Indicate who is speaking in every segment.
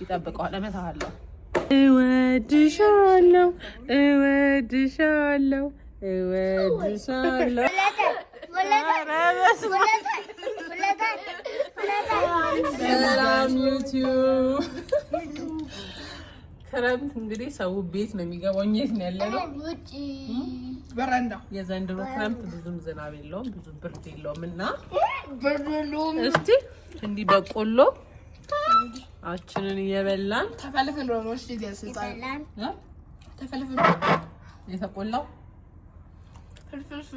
Speaker 1: ይጠብቀዋል። እመታሃለሁ። እወድሻለሁ፣ እወድሻለሁ፣ እወድሻለሁ። ሰላም ዩቲዩብ። ክረምት እንግዲህ ሰው ቤት ነው የሚገባው። እኛ የት ነው ያለነው?
Speaker 2: በረንዳ።
Speaker 1: የዘንድሮ ክረምት ብዙም ዝናብ የለውም፣ ብዙም ብርድ የለውም እና እስቲ እንዲህ በቆሎ አችንን እየበላን
Speaker 2: ተፈልፍሎ ነው
Speaker 1: የተቆላው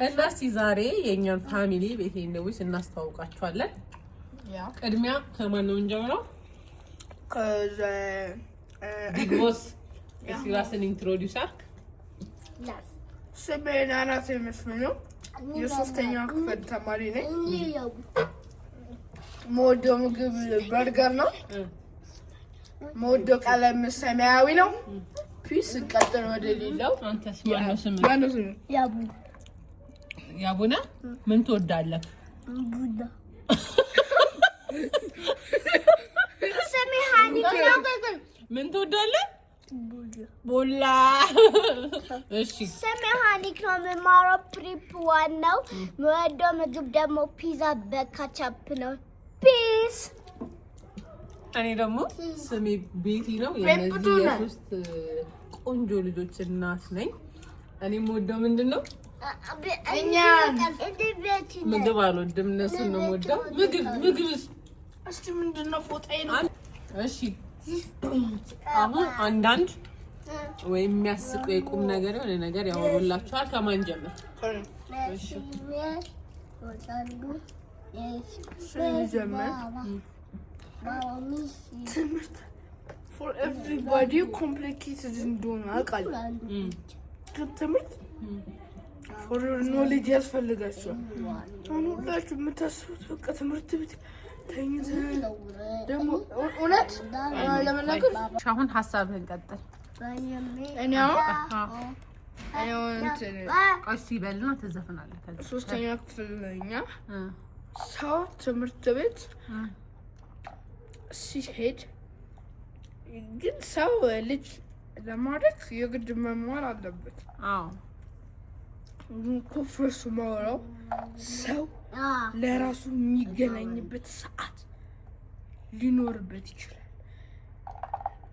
Speaker 1: እና እስቲ ዛሬ የእኛን family ቤቴ ውስጥ እናስተዋውቃችኋለን። ቅድሚያ ከማን ነው እንጀምረው? Big boss እስቲ ራስን introduce አድርግ።
Speaker 2: ስሜ ናናት መስፍን ነው። የሶስተኛ ክፍል ተማሪ ነኝ። መወደው ምግብ በርገር ነው። መወደው ቀለም ሰማያዊ ነው። Peace። እንቀጥል ወደ ሌላው።
Speaker 1: አንተስ ማነው ስምህ? ያቡና ምን ትወዳለህ?
Speaker 3: ቡና።
Speaker 1: ምን ትወዳለህ? ቡላ። እሺ፣
Speaker 3: ስሜ ሀኒክ ነው። የምማረው prep one ነው። የምወደው ምግብ ደግሞ ፒዛ በካቻፕ ነው። Peace።
Speaker 1: እኔ ደግሞ ስሜ ቤቲ ነው። የነዚህ የሶስት ቆንጆ ልጆች እናት ነኝ። እኔ የምወደው ምንድን ነው? ምግብ አልወድም፣ እነሱን ነው የምወደው። ምግብ ምግብስ
Speaker 2: እስቲ ምንድን ነው? ፎጣዬ ነው።
Speaker 1: እሺ፣ አሁን አንዳንድ ወይም የሚያስቁ የቁም ነገር የሆነ ነገር ያወሩላችኋል። ከማን ጀምር? እሺ፣
Speaker 2: ትምህርት for everybody complicated እንደሆነ አውቃለሁ፣ ግን ትምህርት for knowledge ያስፈልጋቸዋል። አሁን ሁላችሁ የምታስቡት በቃ ትምህርት ቤት ተኝተን ደግሞ እውነት ለመናገር
Speaker 1: አሁን ሀሳብህን ቀጥል።
Speaker 2: እኔ አሁን
Speaker 1: ቀስ ይበልና ትዘፍናለህ።
Speaker 2: ሶስተኛ ክፍል ነኝ። ሰው ትምህርት ቤት ሲሄድ ግን ሰው ልጅ ለማድረግ የግድ መማር አለበት።
Speaker 1: አዎ፣
Speaker 2: ኮንፈረንሱ ማወራው ሰው ለራሱ የሚገናኝበት ሰዓት ሊኖርበት ይችላል።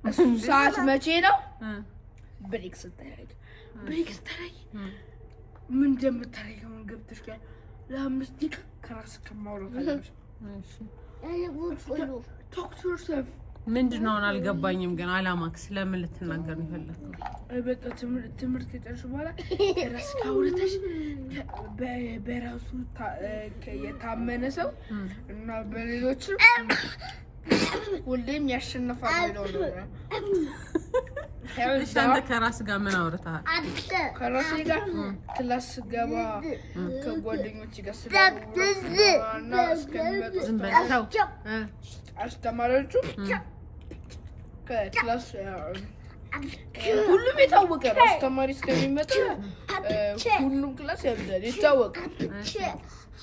Speaker 2: እሱ ሰዓት መቼ ነው? Break ስታደርግ፣ break ስታደርግ ምን እንደምታደርገው ገብተሽ ጋር ለ5 ደቂቃ ከራስ ከማውራት አለብሽ። Talk to yourself።
Speaker 1: ምንድን ነው አሁን አልገባኝም። ግን አላማክ ስለምን ልትናገር ነው የፈለግከው?
Speaker 2: በቃ ትምህርት ከጨረስሽ በኋላ ከራስ ካውረተሽ በራሱ የታመነ ሰው እና በሌሎችም ሁሌም ያሸንፋል የሚለው ነው።
Speaker 1: እሺ፣ አንተ ከራስ ጋር ምን አውርተሃል?
Speaker 2: ከራሴ ጋር class ስገባ ከጓደኞች ጋር ስለና እስከሚመጡ
Speaker 1: ዝም በል ተው።
Speaker 2: አስተማሪዎቹ ከ class ሁሉም የታወቀ ነው። አስተማሪ እስከሚመጣ ሁሉም class ያብዳል፣ ይታወቃል።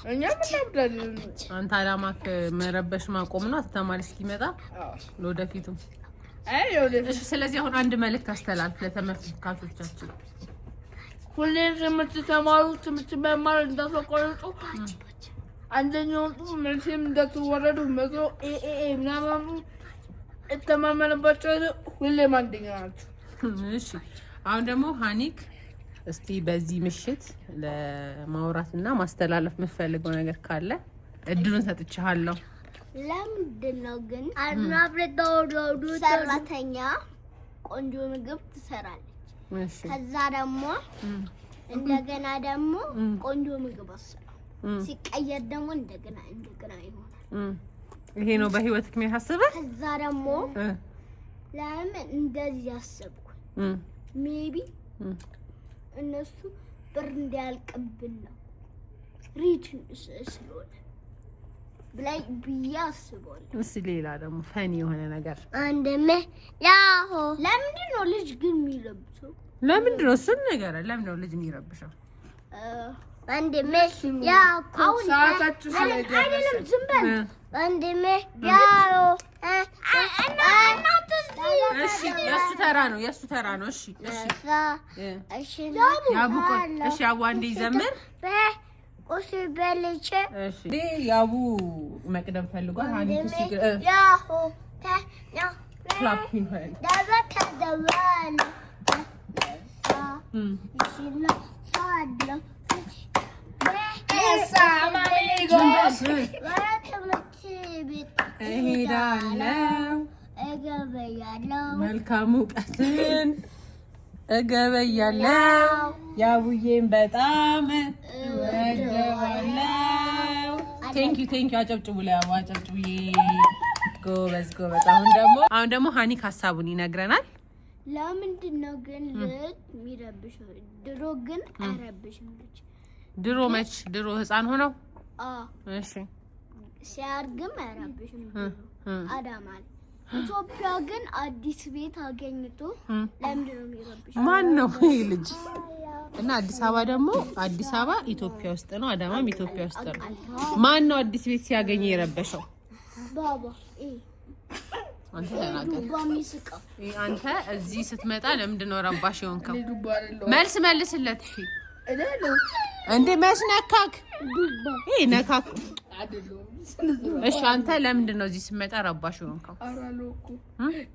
Speaker 2: እኛም እናብዳለን።
Speaker 1: አንተ አላማክ መረበሽ ማቆም ነው፣ አስተማሪ እስኪመጣ ለወደፊቱ።
Speaker 2: አይ ለወደፊቱ።
Speaker 1: እሺ፣ ስለዚህ አሁን አንድ መልእክት አስተላልፍ ለተመልካቾቻችን።
Speaker 2: ሁሌም ትምህርት ተማሩ፣ ትምህርት መማር እንዳትቋረጡ፣ አንደኛውን መቼም እንዳትወረዱ፣ 100 AAA ምናምን እተማመንባቸዋለሁ። ሁሌም አንደኛ ናቸው።
Speaker 1: እሺ፣ አሁን ደግሞ ሀኒክ እስቲ በዚህ ምሽት ለማውራት እና ማስተላለፍ የምትፈልገው ነገር ካለ እድሉን ሰጥቼሃለሁ።
Speaker 3: ለምንድን ነው ግን ሰራተኛ ቆንጆ ምግብ ትሰራለች፣ ከዛ ደግሞ እንደገና ደግሞ ቆንጆ ምግብ አሰራ ሲቀየር ደግሞ እንደገና እንደገና ይሆናል።
Speaker 1: ይሄ ነው በህይወት የሚያሳስብህ?
Speaker 3: ከዛ ደግሞ ለምን እንደዚህ አሰብኩ? Maybe እነሱ ብር እንዲያልቅብን ነው rich ስለሆነ ብላይ ብዬ አስባለሁ።
Speaker 1: እስኪ ሌላ ደግሞ funny የሆነ ነገር።
Speaker 3: አንደሜ ያሆ ለምንድን ነው ልጅ ግን የሚለብሰው?
Speaker 1: ለምንድን ነው እሱን ነገር ለምንድን ነው ልጅ የሚረብሸው?
Speaker 3: ወንድሜ ያው
Speaker 2: ሰዓታችሁ ስለደረሰ
Speaker 3: አይደለም፣ ዝም በል ወንድሜ ያው እናትስ
Speaker 1: እሺ የእሱ ተራ ነው፣ የእሱ ተራ ነው። እሺ እሺ ያቡ ቆይ፣ እሺ ያቡ አንዴ ይዘምር።
Speaker 3: ቁርስ በልቼ
Speaker 1: እሺ ያቡ መቅደም ፈልጓል። ሀኒክ እስኪ
Speaker 3: ያሁ
Speaker 1: clap ይበል። እሄዳለሁ መልካም እውቀትን እገበያለሁ። ያቡዬን በጣም እወደዋለሁ። Thank you thank you። አጨብጭቡ ለያቡ አጨብጭቡ። ጎበዝ ጎበዝ። አሁን ደግሞ ሀኒክ ሀሳቡን ይነግረናል።
Speaker 3: ለምንድን ነው ግን ልጅ የሚረብሸው? ድሮ ግን አይረብሽም ልጅ።
Speaker 1: ድሮ መች? ድሮ ህፃን ሆነው እሺ፣
Speaker 3: ሲያድግም አይረብሽም። አዳማ ኢትዮጵያ ግን አዲስ ቤት አገኝቶ ለምንድን ነው የሚረብሸው?
Speaker 1: ማን ነው ይሄ ልጅ? እና አዲስ አበባ ደግሞ አዲስ አበባ ኢትዮጵያ ውስጥ ነው፣ አዳማም ኢትዮጵያ ውስጥ ነው። ማን ነው አዲስ ቤት ሲያገኝ የረበሸው?
Speaker 3: ባባ
Speaker 1: አንተ ተናገር። አንተ እዚህ ስትመጣ ለምንድን ነው ረባሽ የሆንከው? መልስ መልስለት። እሺ እንዴ መች ነካክ? ይሄ ነካክ። እሺ አንተ ለምንድን ነው እዚህ ስትመጣ ረባሽ የሆንከው?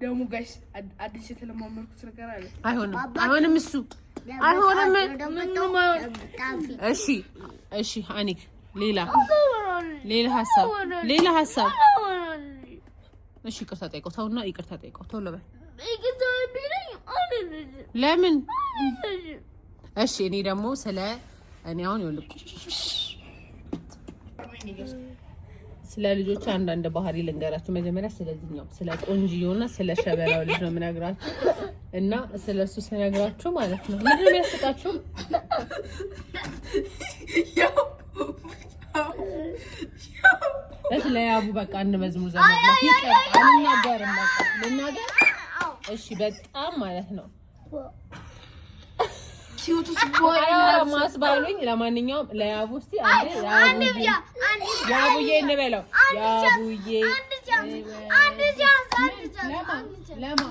Speaker 2: ደግሞ guys አዲስ የተለማመድኩት ነገር አለ።
Speaker 1: አይሆንም፣ አይሆንም፣ እሱ አይሆንም። እሺ እሺ ሀኒክ ሌላ ሌላ ሀሳብ ሌላ ሀሳብ እሺ ይቅርታ ጠይቀው ተውና፣ ይቅርታ ጠይቀው ቶሎ በል። ለምን? እሺ እኔ ደግሞ ስለ እኔ አሁን ይኸውልህ ስለ ልጆች አንዳንድ ባህሪ ልንገራችሁ። መጀመሪያ ስለዚህኛው ስለ ቆንጅዬውና ስለ ሸበላው ልጅ ነው የምነግራችሁ እና ስለ እሱ ስነግራችሁ ማለት ነው ምንድን ነው የሚያስቃችሁ? እሺ ለያቡ በቃ አንድ መዝሙር ዘመርላት። ይቅር አልናገርም፣ በቃ ልናገር። እሺ በጣም ማለት ነው ማስባሉኝ። ለማንኛውም ለያቡ እስቲ ያቡዬ እንበለው። ያቡዬ ለማ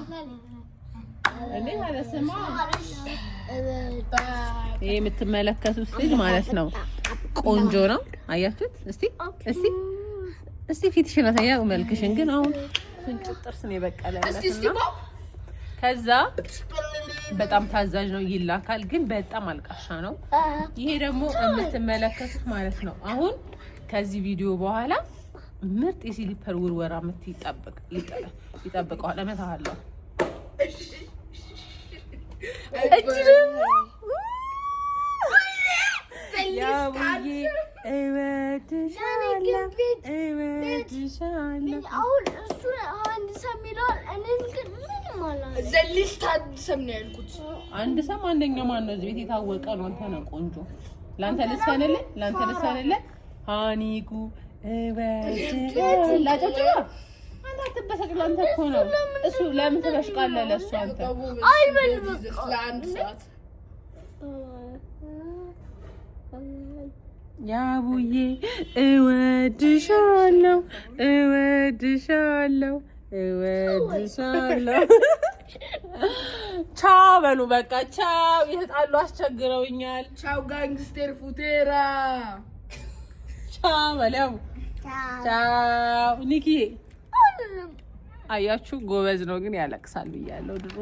Speaker 1: እንዴ ማለት ስማ፣ ይሄ የምትመለከቱት ልጅ ማለት ነው ቆንጆ ነው። አያችሁት? እስቲ እስቲ እስቲ ፊትሽን አሳያ፣ መልክሽን ግን አሁን ፍንጭ ጥርስ ነው የበቀለለት። ከዛ በጣም ታዛዥ ነው፣ ይላካል፣ ግን በጣም አልቃሻ ነው። ይሄ ደግሞ የምትመለከቱት ማለት ነው አሁን ከዚህ ቪዲዮ በኋላ ምርጥ የ slipper ውርወራ ምት ይጠብቀዋል። እመታሃለሁ። ያቡዬ እወድሻለሁ እወድሻለሁ።
Speaker 3: አሁን እሱ አንድ ሰም ይለዋል፣ እኔ ግን ምንም አላለም።
Speaker 2: The least አንድ ሰም ነው ያልኩት።
Speaker 1: አንድ ሰም አንደኛ ማን ነው እዚህ ቤት የታወቀ ነው። አንተ ነህ ቆንጆ። ለአንተ ልስፈንልህ፣ ለአንተ ልስፈንልህ። ሀኒኩ እወድሻለሁ። አጨብጭባ። አንተ አትበሳጭ። ለአንተ እኮ ነው እሱ። ለምን ትበሽቃለህ? ለእሱ አንተ
Speaker 2: ለአንድ ሰዓት
Speaker 1: ያቡዬ እወድሻለሁ እወድሻለሁ እወድሻለሁ። ቻው በሉ በቃ ቻው። የተጣሉ አስቸግረውኛል።
Speaker 2: ቻው gangster ፉቴራ።
Speaker 1: ቻው በሉ ያቡ። ቻው ኒኪ። አያችሁ ጎበዝ ነው ግን ያለቅሳል ብያለሁ ድሮ።